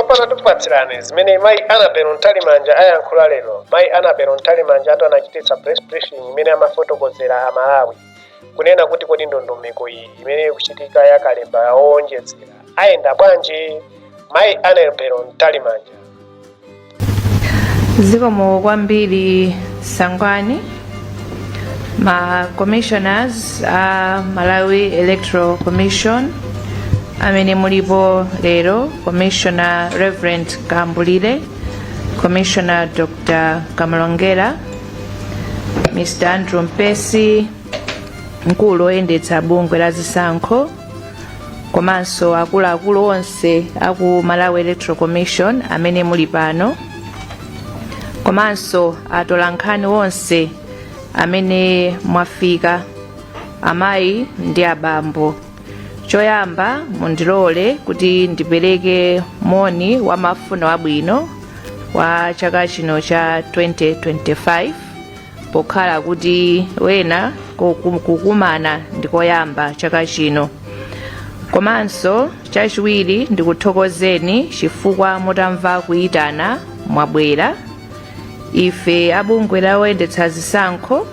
Tsopano tikupatsirani zimene Mayi Annabel Mtalimanja ayankhula lero. Mayi Annabel Mtalimanja atu anachititsa press briefing imene amafotokozera Amalawi kunena kuti kodi ndondomeko iyi imene ikuchitika ya kalemba owonjezera ayenda bwanji. Mayi Annabel Mtalimanja. Zikomo kwambiri, Sangwani. Ma commissioners a Malawi Electoral Commission amene mulipo lero, Commissioner Reverend Kambulire, Commissioner Dr Kamalongera, Mr Andrew Mpesi, mkulu oyendetsa bungwe la zisankho, komanso akuluakulu onse aku Malawi Electoral Commission amene muli pano, komanso atolankhani onse amene mwafika, amayi ndi abambo, choyamba mundilole kuti ndipereke moni wa mafuno abwino wa chaka chino cha 2025, pokhala kuti wena kukumana ndikoyamba chaka chino. Komanso chachiwiri, ndikuthokozeni chifukwa mutamva kuyitana mwabwera. Ife abungwe la oyendetsa zisankho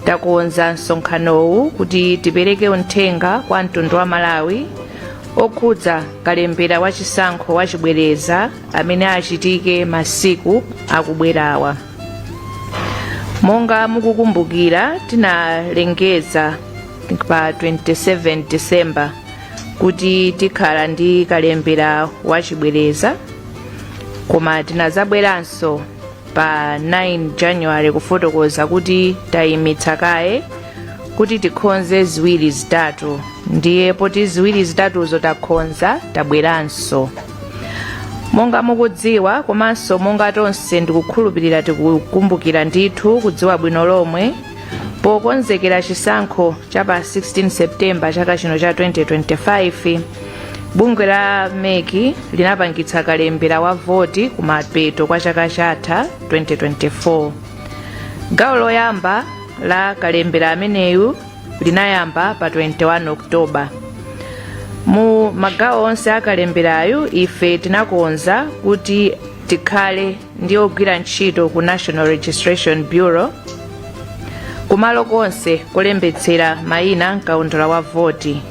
takonza msonkhanowu kuti tipereke uthenga kwa mtundu wa Malawi okhudza kalembera wa chisankho wachibwereza amene achitike masiku akubwerawa. Monga mukukumbukira, tinalengeza pa 27 December kuti tikhala ndi kalembera wachibwereza, koma tinazabweranso pa 9 January kufotokoza kuti tayimitsa kaye kuti tikhonze ziwiri zitatu. Ndiye poti ziwiri zitatuzo takhonza, tabweranso. Monga mukudziwa, komanso monga tonse ndikukhulupirira tikukumbukira ndithu kudziwa bwino lomwe, pokonzekera chisankho cha pa 16 September chaka chino cha 2025, bungwe la MEC linapangitsa kalembera wa voti kumapeto kwa chaka chatha 2024. Gawo loyamba la kalembera ameneyu linayamba pa 21 October. Mu magawo onse a kalemberayu, ife tinakonza kuti tikhale ndi ogwira ntchito ku National Registration Bureau kumalo konse kulembetsera mayina mkaundula wa voti.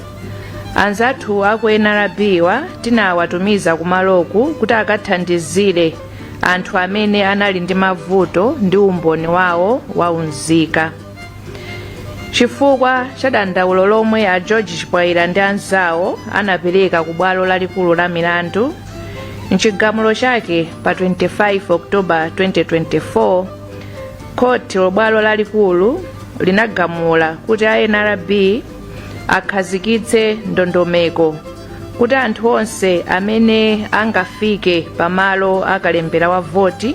Anzathu aku NRB wa tinawatumiza kumaloku kuti akathandizire anthu amene anali ndi mavuto ndi umboni wawo waunzika. Chifukwa cha dandaulo lomwe a George Chipwaira ndi anzawo anapereka ku bwalo lalikulu la milandu, mchigamulo chake pa 25 October 2024, khoti lobwalo lalikulu linagamula kuti a NRB akhazikitse ndondomeko kuti anthu onse amene angafike pamalo akalembera wa voti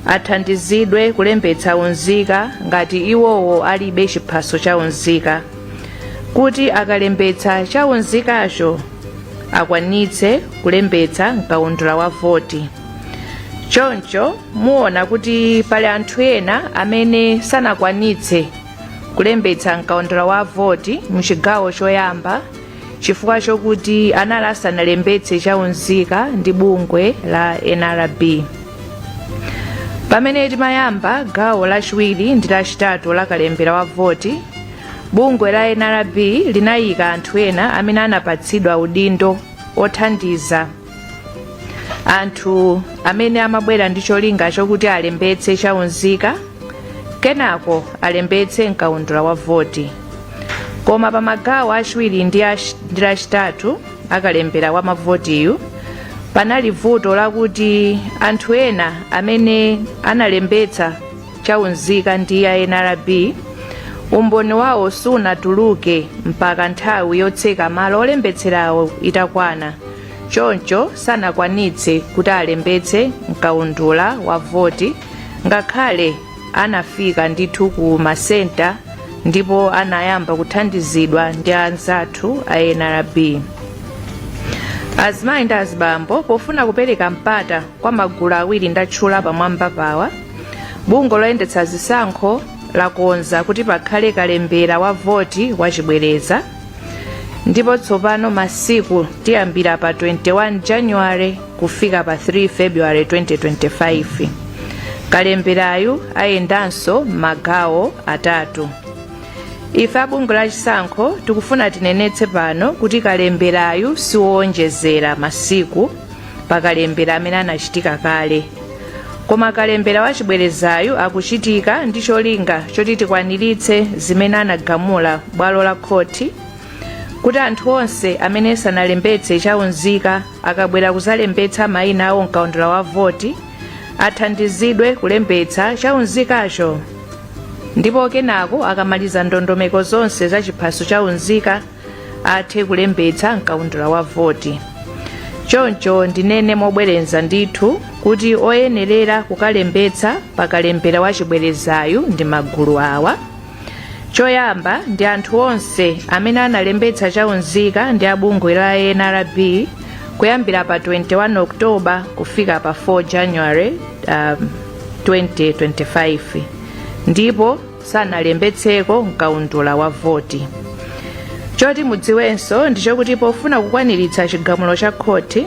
athandizidwe kulembetsa unzika ngati iwowo alibe chiphaso cha unzika, kuti akalembetsa cha unzikacho akwanitse kulembetsa mkaundula wa voti. Choncho muona kuti pali anthu ena amene sanakwanitse kulembetsa mkaundula wa voti mchigawo choyamba chifukwa chokuti anali asanalembetse chaunzika ndi bungwe la NRB. Pamene timayamba gawo lachiwiri ndi lachitatu la kalembera wa voti, bungwe la NRB linayika anthu ena amene anapatsidwa udindo othandiza anthu amene amabwera ndi cholinga chokuti alembetse chaunzika, kenako alembetse mkaundula wa voti. Koma pa magawo achiwiri ndi lachitatu akalembera wa mavotiyu, panali vuto lakuti anthu ena amene analembetsa chaunzika ndi a NRB umboni wawo sunatuluke mpaka nthawi yotseka malo olembetserawo itakwana, choncho sanakwanitse kuti alembetse mkaundula wa voti ngakhale anafika ndithu ku masenta ndipo anayamba kuthandizidwa ndi anzathu a NRB. Azimayi ndi azibambo, pofuna kupereka mpata kwa magulu awiri ndatchula pamwamba pawa, bungwe loyendetsa zisankho lakonza kuti pakhale kalembera wa voti wachibwereza. Ndipo tsopano masiku tiyambira pa 21 January kufika pa 3 February 2025. Kalemberayu ayendanso m'magawo atatu. Ife a bungwe la chisankho tikufuna tinenetse pano kuti kalemberayu siwowonjezera masiku pa kalembera amene anachitika kale, koma kalembera wachibwerezayu akuchitika ndi cholinga choti tikwaniritse zimene anagamula bwalo la khoti, kuti anthu onse amene sanalembetse chaunzika akabwera kuzalembetsa mayina awo mkaundula wa voti, athandizidwe kulembetsa chaunzikacho, ndipo kenako akamaliza ndondomeko zonse za chiphaso chaunzika, athe kulembetsa mkaundula wa voti. Choncho ndinene mobwereza ndithu kuti oyenerera kukalembetsa pakalembera wa chibwerezayu ndi magulu awa. Choyamba ndi anthu onse amene analembetsa chaunzika ndi abungwe la NRB kuyambira pa 21 October kufika pa 4 January 2025 ndipo sanalembetseko mkaundula wa voti. Choti mudziwenso ndichokuti pofuna kukwaniritsa chigamulo cha khoti,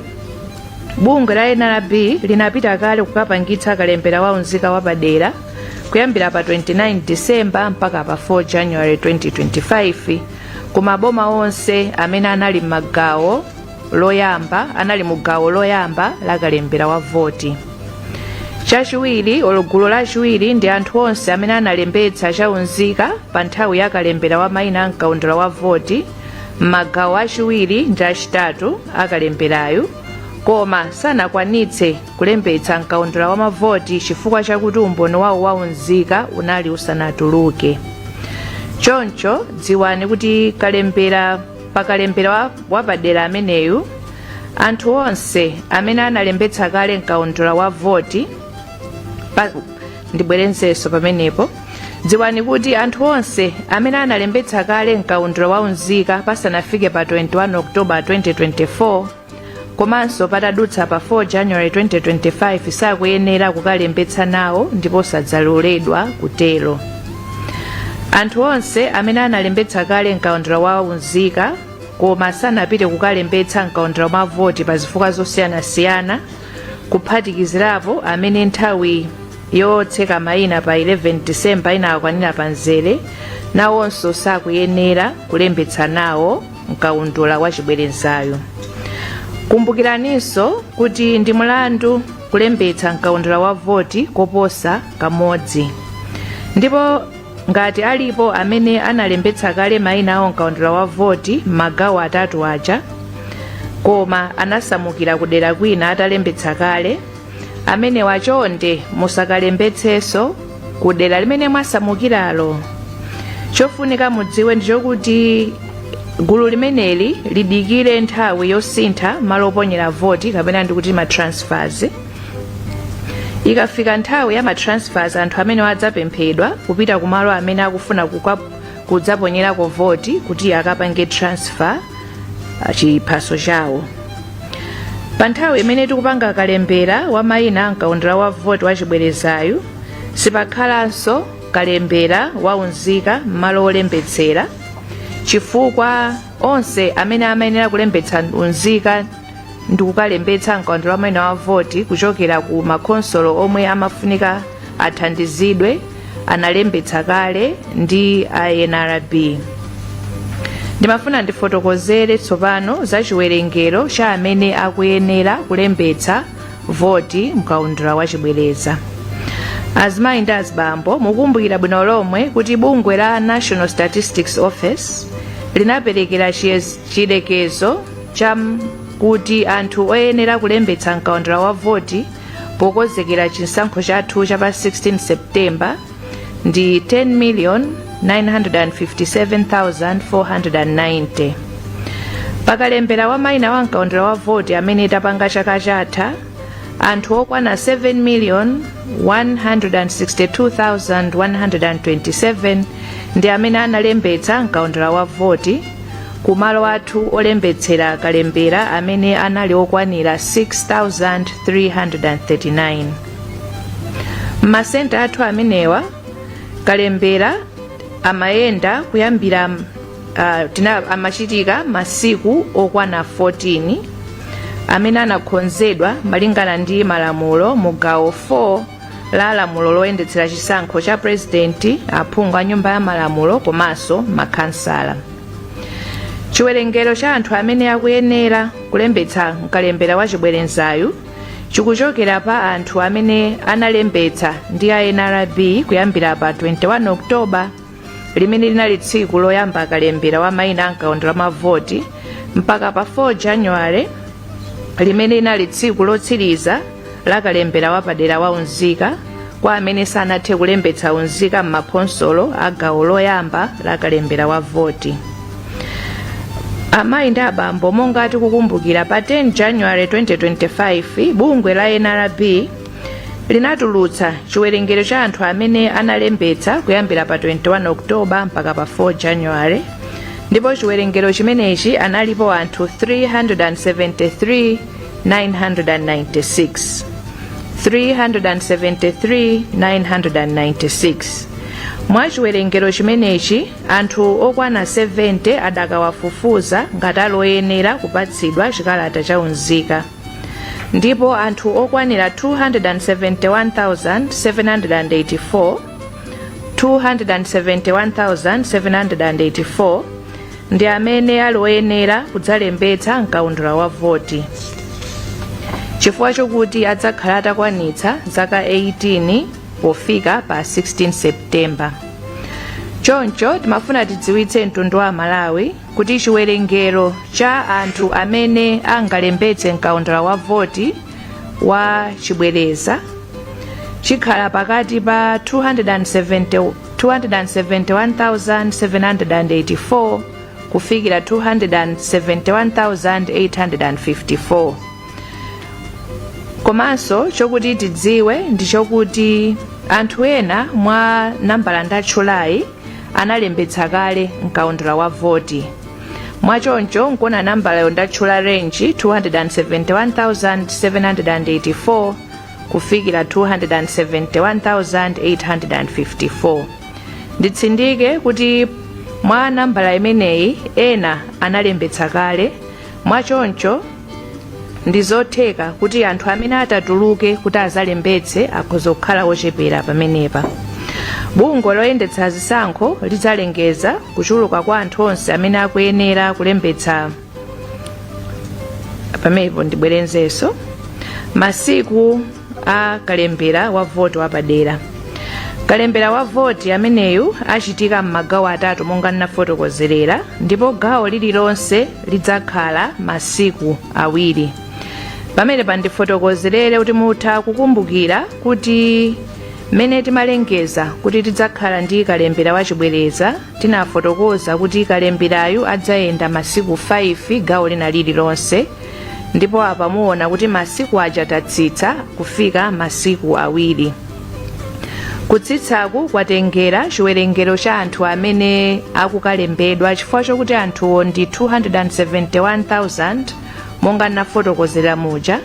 bungwe la NRB linapita kale kukapangitsa kalembera wa unzika wapadera kuyambira pa 29 December mpaka pa 4 January 2025 ku maboma onse amene anali m'magawo loyamba, anali mu gawo loyamba la kalembera wa voti. Chachiwiri, olo gulu lachiwiri, ndi anthu onse amene analembetsa chaunzika pa nthawi ya kalembera wa mayina a mkaundula wa voti m'magawo achiwiri ndi achitatu akalemberayu, koma sanakwanitse kulembetsa mkaundula wa mavoti chifukwa chakuti umboni wawo waunzika unali usanatuluke. Choncho dziwani kuti kalembera pakalembera wapadera ameneyu, anthu onse amene analembetsa kale mkaundula wa voti pa, ndibwerenzenso pamenepo, dziwani kuti anthu onse amene analembetsa kale mkaundula wa unzika pasanafike pa 21 October 2024 komanso patadutsa pa 4 January 2025 sakuyenera kukalembetsa nawo ndipo sadzaloledwa kutero. Anthu onse amene analembetsa kale mkaundula wa unzika koma sanapite kukalembetsa mkaundula wa mavoti pa zifukwa zosiyanasiyana, kuphatikizirapo amene nthawi yotseka mayina pa 11 December inakwanira pa mzere, nawonso sakuyenera kulembetsa nawo mkaundula wa chibwerezayo. Kumbukiraninso kuti ndi mlandu kulembetsa mkaundula wa voti koposa kamodzi, ndipo ngati alipo amene analembetsa kale mayina awo mkaundula wa voti m'magawo atatu aja koma anasamukira kudera kwina atalembetsa kale, amenewa chonde musakalembetsenso ku dera limene mwasamukiralo. Chofunika mudziwe ndichokuti gulu limeneli lidikire nthawi yosintha malo oponyera voti, kapena ndikuti ma transfers. Ikafika nthawi ya ma transfers, anthu amene adzapemphedwa kupita kumalo amene akufuna kudzaponyerako voti kuti akapange transfer chiphaso chawo. Pa nthawi imene tikupanga kalembera wa mayina mkaundula wa voti wa chibwerezayu, sipakhalanso kalembera wa unzika m'malo olembetsera, chifukwa onse amene amayenera kulembetsa unzika ndi kukalembetsa mkaundula wa mayina wa voti kuchokera ku makhonsolo omwe amafunika athandizidwe analembetsa kale ndi NRB. Ndimafuna ndifotokozere tsopano za chiwerengero cha amene akuyenera kulembetsa voti mkaundula wa chibwereza. Azimayi ndi azibambo, mukumbukira bwino lomwe kuti bungwe la National Statistics Office linaperekera chilekezo cha kuti anthu oyenera kulembetsa mkaundula wa voti pokonzekera chisankho chathu cha pa 16 September ndi 10,957,490. Pakalembera wa mayina wa mkaundula wa voti amene tapanga chaka chatha, anthu okwana 7,162,127 ndi amene analembetsa mkaundula wa voti kumalo athu olembetsera kalembera amene anali okwanira 6339. M'masenta athu amenewa, kalembera amayenda kuyambira amachitika masiku okwana 14 amene anakonzedwa malingana ndi malamulo mu gawo 4 la lamulo loyendetsera chisankho cha purezidenti, aphungu a Nyumba ya Malamulo komanso makhansala. Chiwerengero cha anthu amene akuyenera kulembetsa mkalembera wa chibwerezayu chikuchokera pa anthu amene analembetsa ndi a NRB kuyambira pa 21 Oktoba, limene linali tsiku loyamba kalembera wa mayina a mkaundula wa mavoti, mpaka pa 4 Januwale, limene linali tsiku lotsiriza la kalembera wapadera wa unzika kwa amene sanathe kulembetsa unzika m'makhonsolo a gawo loyamba la kalembera wa voti. Amayi ndi abambo, monga tikukumbukira, pa 10 January 2025 bungwe la NRB linatulutsa chiwerengero cha anthu amene analembetsa kuyambira pa 21 Oktoba mpaka pa 4 January, ndipo chiwerengero chimenechi analipo anthu 373,996, 373,996. Mwa chiwerengero chimenechi, anthu okwana 70 adakawafufuza ngati aloyenera kupatsidwa chikalata cha unzika, ndipo anthu okwanira 271,784, 271,784 ndi amene ali oyenera kudzalembetsa mkaundula wa voti, chifukwa chokuti adzakhala atakwanitsa zaka 18 pofika pa 16 September. Choncho timafuna tidziwitse mtundu wa Malawi kuti chiwerengero cha anthu amene angalembetse mkaundula wa voti wa chibwereza chikhala pakati pa 270 271,784 kufikira 271,854. Komanso chokuti tidziwe ndi chokuti anthu ena mwa nambala ndatchulayi analembetsa kale mkaundula wa voti. Mwachoncho nkuona nambalayo ndatchula range 271,784 kufikira 271,854. Nditsindike kuti mwa nambala imeneyi ena analembetsa kale. Mwachoncho ndi zotheka kuti anthu amene atatuluke kuti azalembetse akhoza kukhala ochepera pamenepa. Bungwe loyendetsa zisankho lidzalengeza kuchuluka kwa anthu onse amene akuyenera kulembetsa. Pamenepo ndibwerenzenso masiku a kalembera wa voti wapadera. Kalembera wa voti ameneyu achitika m'magawo atatu monga ndinafotokozerera, ndipo gawo lililonse lidzakhala masiku 2. Pamene pandifotokozerere kuti mutha kukumbukira kuti mmene timalengeza kuti tidzakhala ndi kalembera wachibwereza, tinafotokoza kuti kalemberayu adzayenda masiku 5 gawo lina lililonse, ndipo apa muona kuti masiku aja tatsitsa kufika masiku 2. Kutsitsaku kwatengera chiwerengero cha anthu amene akukalembedwa, chifukwa chokuti anthuwo ndi 271,000 monga nafotokozera muja.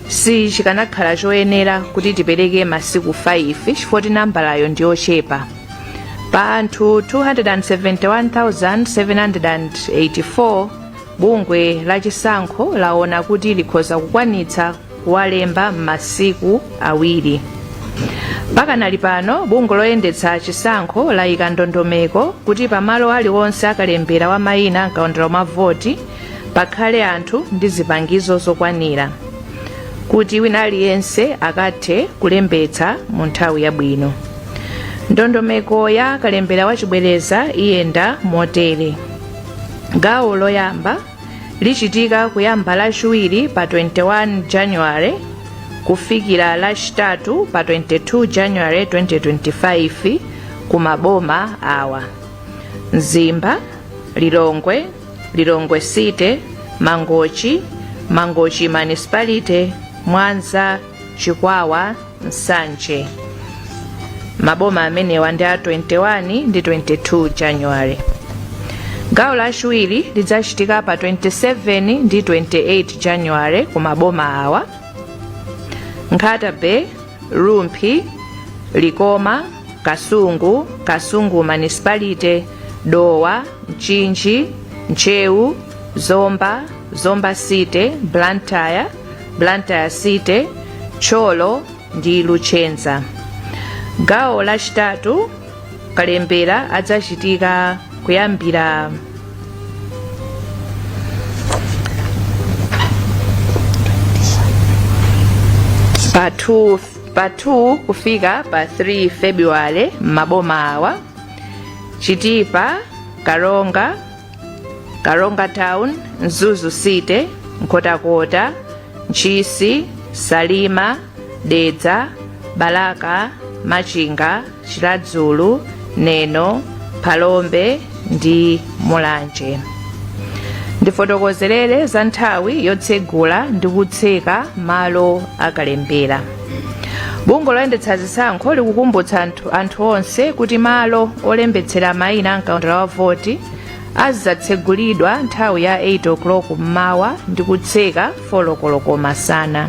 Si chikanakhala choyenera kuti tipereke masiku 5 chifukwa kuti nambalayo ndi yochepa. Pa anthu 271,784, bungwe la chisankho laona kuti likhoza kukwanitsa kuwalemba m'masiku 2. Pakanali pano, bungwe loyendetsa chisankho layika ndondomeko kuti pamalo aliwonse akalembera wa mayina mkaundula wa mavoti pakhale anthu ndi zipangizo zokwanira kuti wina aliyense akathe kulembetsa mu nthawi yabwino. Ndondomeko ya kalembera wachibwereza iyenda motere: gawo loyamba lichitika kuyamba Lachiwiri pa 21 January kufikira Lachitatu pa 22 January 2025 ku maboma awa: Mzimba, Lilongwe, Lilongwe City, Mangochi, Mangochi Municipality, Mwanza, Chikwawa, Nsanje. Maboma amenewa ndi a 21 ndi 22 January. Gawo lachiwiri lidzachitika pa 27 ndi 28 January ku maboma awa: Nkhata Bay, Rumphi, Likoma, Kasungu, Kasungu Municipality, Dowa, Mchinji, Ntcheu, Zomba, Zomba City, Blantyre, Blantyre City, Thyolo ndi Luchenza. Gawo lachitatu kalembera adzachitika kuyambira pa 2 kufika pa 3 February m'maboma awa: Chitipa, Karonga, Karonga Town, Mzuzu City, Nkhotakota, Ntchisi, Salima, Dedza, Balaka, Machinga, Chiradzulu, Neno, Phalombe ndi Mulanje. Ndifotokozerere za nthawi yotsegula ndi kutseka malo akalembera. Bungwe loyendetsa zisankho likukumbutsa anthu onse kuti malo olembetsera mayina a mkaundula wa voti azidzatsegulidwa nthawi ya 8 o'clock mmawa ndi kutseka 4 koloko masana.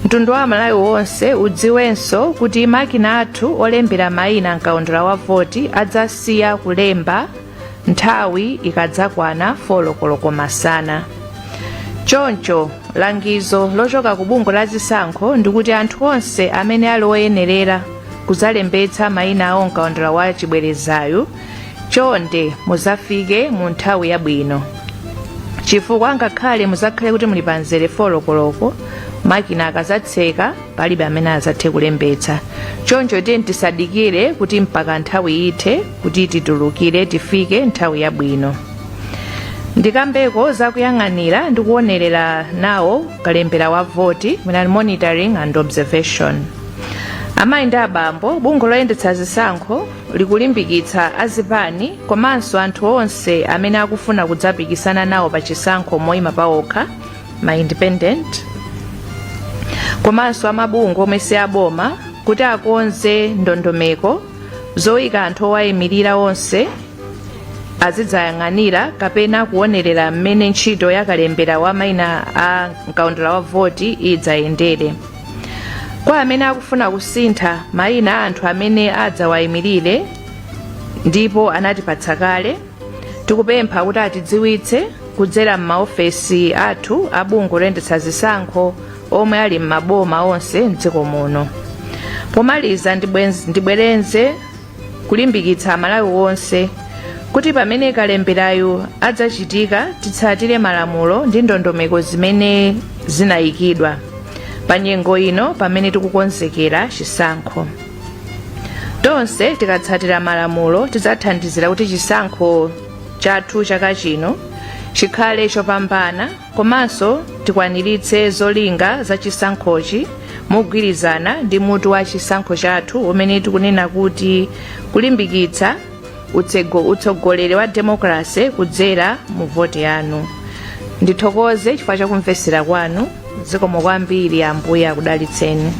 Mtundu wa Malawi wonse udziwenso kuti makina athu olembera mayina mkaundula wa voti adzasiya kulemba nthawi ikadzakwana 4 koloko masana. Choncho langizo lochoka ku bungwe la zisankho ndikuti anthu onse amene ali oyenerera kudzalembetsa mayina awo mkaundula wa chibwerezayu, chonde muzafike mu nthawi yabwino, chifukwa ngakhale muzakhale kuti muli pa mzere 4 koloko, makina akazatseka palibe amene azathe kulembetsa. Choncho tiyeni tisadikire kuti mpaka nthawi ithe kuti titulukire, tifike nthawi yabwino. Ndikambeko zakuyang'anira ndi kuonerera nawo kalembera wa voti, monitoring and observation. Amayi ndi abambo, bungwe loyendetsa zisankho likulimbikitsa azipani komanso anthu onse amene akufuna kudzapikisana nawo pa chisankho moyima paokha, ma independent, komanso amabungwe omwe si aboma, kuti akonze ndondomeko zoyika anthu owayimirira onse azidzayang'anira kapena kuonerera mmene ntchito ya kalembera wa mayina a mkaundula wa voti idzayendere. Kwa amene akufuna kusintha mayina a anthu amene adzawayimirire ndipo anatipatsa kale, tikupempha kuti atidziwitse kudzera m'maofesi athu a bungwe loyendetsa zisankho omwe ali m'maboma onse mdziko muno. Pomaliza, ndibwerenze kulimbikitsa Amalawi onse kuti pamene kalemberayu adzachitika, titsatire malamulo ndi ndondomeko zimene zinayikidwa pa nyengo ino pamene tikukonzekera chisankho. Tonse tikatsatira malamulo, tidzathandizira kuti chisankho chathu chaka chino chikhale chopambana komanso tikwaniritse zolinga za chisankhochi mogwirizana ndi mutu wa chisankho chathu umene tikunena kuti kulimbikitsa utsogoleri wa demokrasi kudzera mu voti yanu. Ndithokoze chifukwa chakumvetsera kwanu. Zikomo kwambiri. Ambuye akudalitseni.